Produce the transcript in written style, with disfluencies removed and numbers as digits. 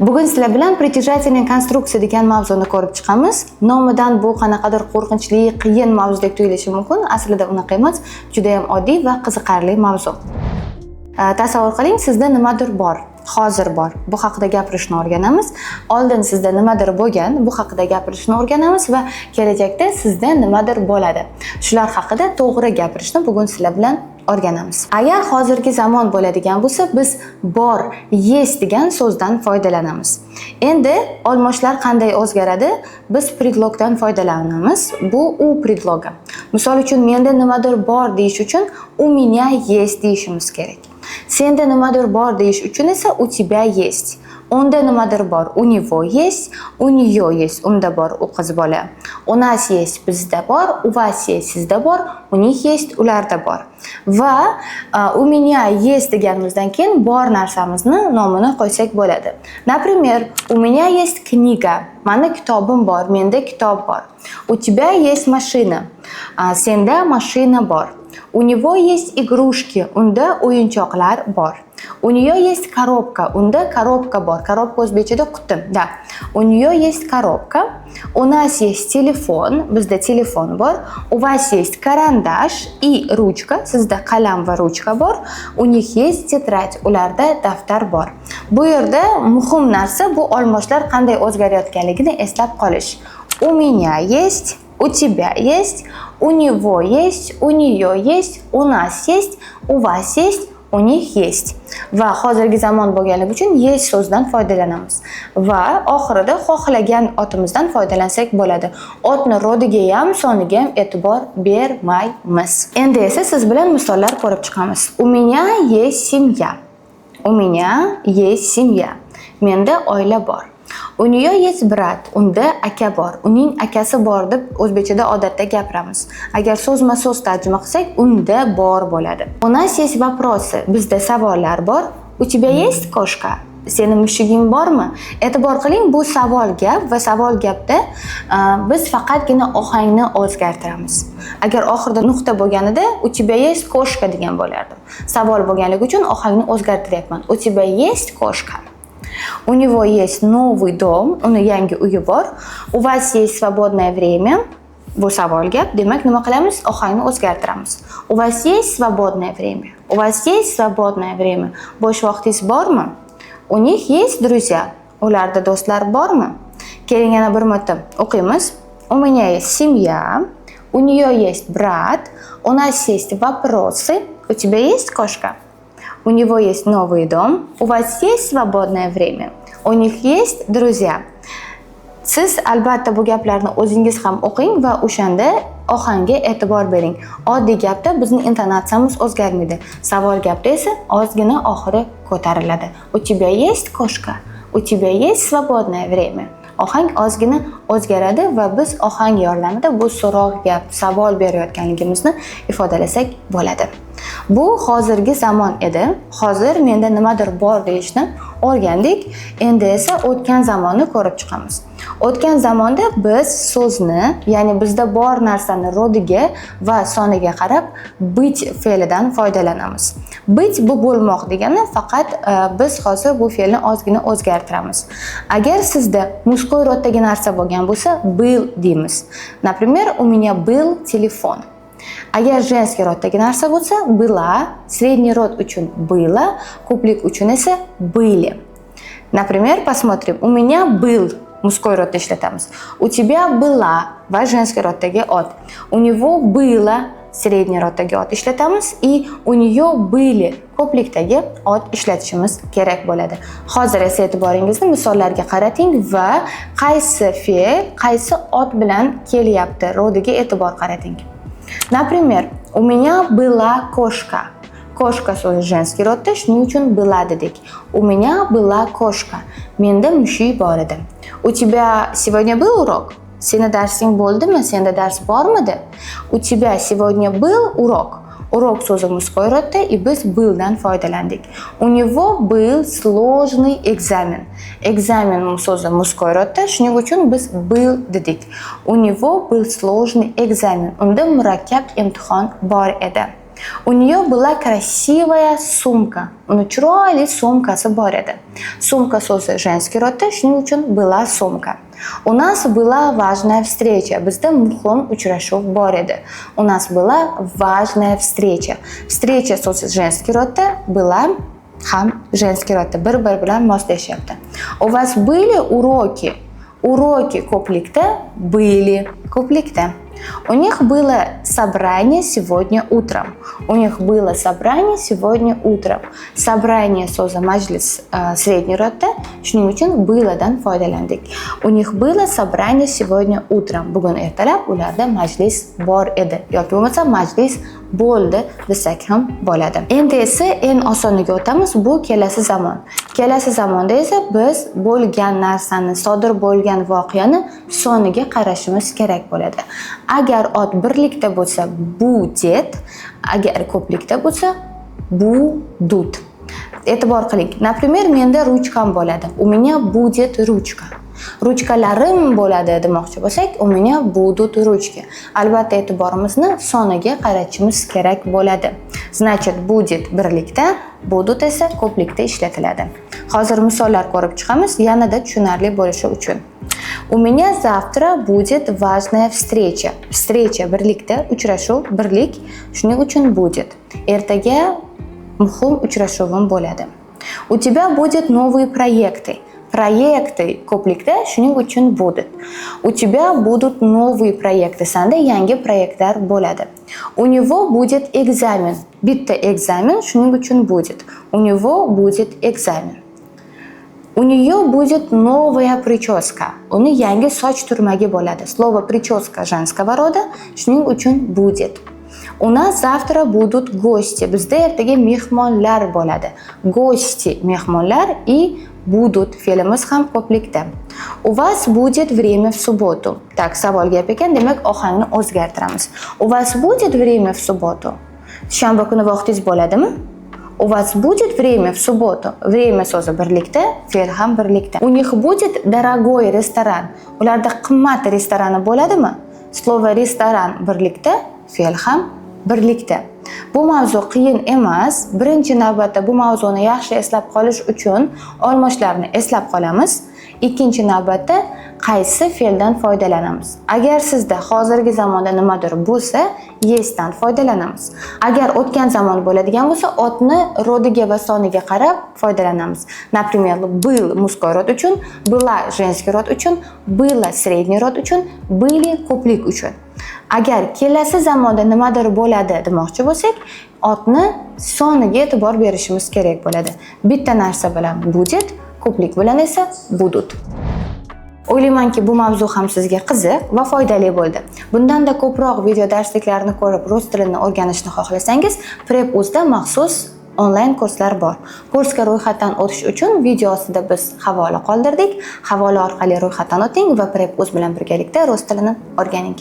Bugun sizlar bilan притяжательный konstruksiya degan mavzuni ko'rib chiqamiz. Nomidan bu qanaqadir qo'rqinchli, qiyin mavzudek tuyulishi mumkin. Aslida unaqa emas, juda ham oddiy va qiziqarli mavzu. Tasavvur qiling, sizda nimadir bor, hozir bor. Bu haqida gapirishni o'rganamiz. Oldin sizda nimadir bo'lgan, bu haqida gapirishni o'rganamiz va kelajakda sizda nimadir bo'ladi. Shular haqida to'g'ri gapirishni bugun sizlar bilan o'rganamiz. Agar hozirgi zamon bo'ladigan bo'lsa, biz "bor", "есть" degan so'zdan foydalanamiz. Endi olmoshlar qanday o'zgaradi? Biz предлог dan foydalanamiz. Bu "у" предлог i. Misol uchun, menda nimadir bor deyish uchun "у меня есть" deyishimiz kerak. Senda nimadir bor deyish uchun esa "у тебя есть". Unda nimadir bor, "у него есть", "у нее есть", unda bor, u qiz bola. "У нас есть", bizda bor, "у вас есть", sizda bor, "у них есть", ularda bor. Va "у меня есть" deganimizdan keyin bor narsamizni nomini qo'ysak bo'ladi. Например, у меня есть книга. Mani kitobim bor, menda kitob bor. У тебя есть машина. Senda mashina bor. У него есть игрушки. Unda o'yinchoqlar bor. У нее есть коробка. Unda коробка bor. Коробка o'zbekchada quti. Да. У нее есть коробка. У нас есть телефон. Bizda telefon bor. У вас есть карандаш и ручка. Sizda qalam va ruchka bor. У них есть тетрадь. Ularda daftar bor. Bu yerda muhim narsa bu olmoshlar qanday o'zgarayotganligini eslab qolish. У меня есть, у тебя есть, у него есть, у нее есть, у нас есть, у вас есть, у них есть. Va hozirgi zamon bo'lganligi uchun "есть" so'zidan foydalanamiz. Va oxirida xohlagan otimizdan foydalansak bo'ladi. Otni род iga ham, soniga ham e'tibor bermaymiz. Endi esa siz bilan misollar ko'rib chiqamiz. У меня есть семья. У меня есть семья. Menda oila bor. У нее есть брат. Unda aka bor. Uning akasi bor deb o'zbekchada odatda gapiramiz. Agar so'zma-so'z tarjima qilsak, "unda bor" bo'ladi. У нас есть вопросы. Bizda savollar bor. У тебя есть кошка? Seni mushuging bormi? E'tibor qiling, bu savol gap va savol gapda biz faqatgina ohangni o'zgartiramiz. Agar oxirida nuqta bo'lganida "У тебя есть кошка" degan bo'lardi. Savol bo'lganligi uchun ohangni o'zgartiryapman. У тебя есть кошка? У него есть новый дом, uni yangi uyi bor. У вас есть свободное время. Bu savol gap. Demak, nima qilamiz? Ohangni o'zgartiramiz. У вас есть свободное время? У вас есть свободное время? Bo'sh vaqtingiz bormi? У них есть друзья? Ularda do'stlar bormi? Keling, yana bir marta o'qiymiz. У меня есть семья, у нее есть брат, у нас есть вопросы, у тебя есть кошка? У него есть новый дом, у вас есть свободное время, у них есть друзья. Siz albatta bu gaplarni o'zingiz ham o'qing va o'shanda ohangga e'tibor bering. Oddiy gapda bizning intonatsiyamiz o'zgarmaydi. Savol gapda esa ozgina oxiri ko'tariladi. У тебя есть кошка? У тебя есть свободное время? Ohang ozgina o'zgaradi va biz ohang yordamida bu so'roq gap, savol berayotganligimizni ifodalasak bo'ladi. Bu hozirgi zamon edi. Hozir menda nimadir bor deyishni o'rgandik. Endi esa o'tgan zamonni ko'rib chiqamiz. O'tgan zamonda biz so'zni, ya'ni bizda bor narsani род iga va soniga qarab "быть" fe'lidan foydalanamiz. "Быть" bu bo'lmoq degani, faqat biz hozir bu fe'lni ozgina o'zgartiramiz. Agar sizda мужской род dagi narsa bo'lgan bo'lsa, "был" deymiz. Например, у меня был телефон. Agar женский род dagi narsa bo'lsa, "была", средний род uchun "было", ko'plik uchun esa "были". Например, посмотрим. У меня был, мужской род ishlatamiz. У тебя была va женский род dagi ot. У него было, средний род dagi ot ishlatamiz и у нее были, ko'plikdagi ot ishlatishimiz kerak bo'ladi. Hozir esa e'tiboringizni misollarga qarating va qaysi fe'l qaysi ot bilan kelyapti, род iga e'tibor qarating. Например, у меня была кошка. Кошка so'zi женский род da, shuning uchun "была" dedik. У меня была кошка. Menda mushuk bor edi. У тебя сегодня был урок? Seni darsing bo'ldimi? Senda dars bormidi? У тебя сегодня был урок? Урок so'zi мужской род da и biz "был" dan foydalandik. У него был сложный экзамен. Экзамен so'zi мужской род da, shuning uchun biz "был" dedik. У него был сложный экзамен. Unda murakkab imtihon bor edi. У нее была красивая сумка. Uni chiroyli sumkasi bor edi. Сумка so'zi женский род da, shuning uchun была сумка. У нас была важная встреча. Bizda muhim uchrashuv bor edi. У нас была важная встреча. Встреча so'zi женский род da, была ham женский род da, bir-biri bilan moslashyapti. У вас были уроки? Уроки ko'plikda, были ko'plikda. У них было собрание сегодня утром. У них было собрание сегодня утром. Собрание so'zi majlis средний род da, shuning uchun было dan foydalandik. У них было собрание сегодня утром. Bugun ertalab ularda majlis bor edi yoki bo'lmasa majlis bo'ldi desak ham bo'ladi. Endi esa eng osoniga o'tamiz, bu kelasi zamon. Kelasi zamonda esa biz bo'lgan narsani, sodir bo'lgan voqeani soniga qarashimiz kerak bo'ladi. Agar ot birlikda bo'lsa, будет, agar ko'plikda bo'lsa, будут. E'tibor qiling. Например, menda ruchkam bo'ladi. У меня будет ручка. Ruchkalarim bo'ladi demoqchi bo'lsak, у меня будут ручки. Albatta, e'tiborimizni soniga qaratishimiz kerak bo'ladi. Значит, будет birlikda, будут esa ko'plikda ishlatiladi. Hozir misollar ko'rib chiqamiz, yanada tushunarli bo'lishi uchun. У меня завтра будет важная встреча. Встреча birlikda, uchrashuv birlik, shuning uchun будет. Ertaga muhim uchrashuvim bo'ladi. У тебя будет новые проекты. Проекты ko'plikda, shuning uchun будет. У тебя будут новые проекты. Sanda yangi proyektlar bo'ladi. У него будет экзамен. Bitta экзамен, shuning uchun будет. У него будет экзамен. У нее будет новая прическа. Uni yangi soch turmagi bo'ladi. Слово прическа женского рода, shuning uchun будет. У нас завтра будут гости. Bizda ertaga mehmonlar bo'ladi. Гости mehmonlar и будут fe'limiz ham ko'plikda. У вас будет время в субботу. Так, savol gap ekan, demak ohangni o'zgartiramiz. У вас будет время в субботу? Shanba kuni vaqtingiz bo'ladimi? У вас будет время в субботу? Время so'zi birlikda, fe'l ham birlikda. У них будет дорогой ресторан. Ularda qimmat restorani bo'ladimi? Слово ресторан birlikda, fe'l ham birlikda. Bu mavzu qiyin emas. Birinchi navbatda bu mavzuni yaxshi eslab qolish uchun olmoshlarni eslab qolamiz. Ikkinchi navbatda qaysi fe'ldan foydalanamiz? Agar sizda hozirgi zamonda nimadir bo'lsa, есть dan foydalanamiz. Agar o'tgan zamon bo'ladigan bo'lsa, otni род iga va soniga qarab foydalanamiz. Например, был мужской род uchun, была женский род uchun, было средний род uchun, были ko'plik uchun. Agar kelasi zamonda nimadir bo'ladi demoqchi bo'lsak, otni soniga e'tibor berishimiz kerak bo'ladi. Bitta narsa bilan будет, ko'plik bilan esa будут. O'ylaymanki, bu mavzu ham sizga qiziq va foydali bo'ldi. Bundanda ko'proq video darsliklarni ko'rib, rus tilini o'rganishni xohlasangiz, Prep.uzda maxsus onlayn kurslar bor. Kursga ro'yxatdan o'tish uchun video ostida biz havola qoldirdik. Havola orqali ro'yxatdan o'ting va Prep.uz bilan birgalikda rus tilini o'rganing.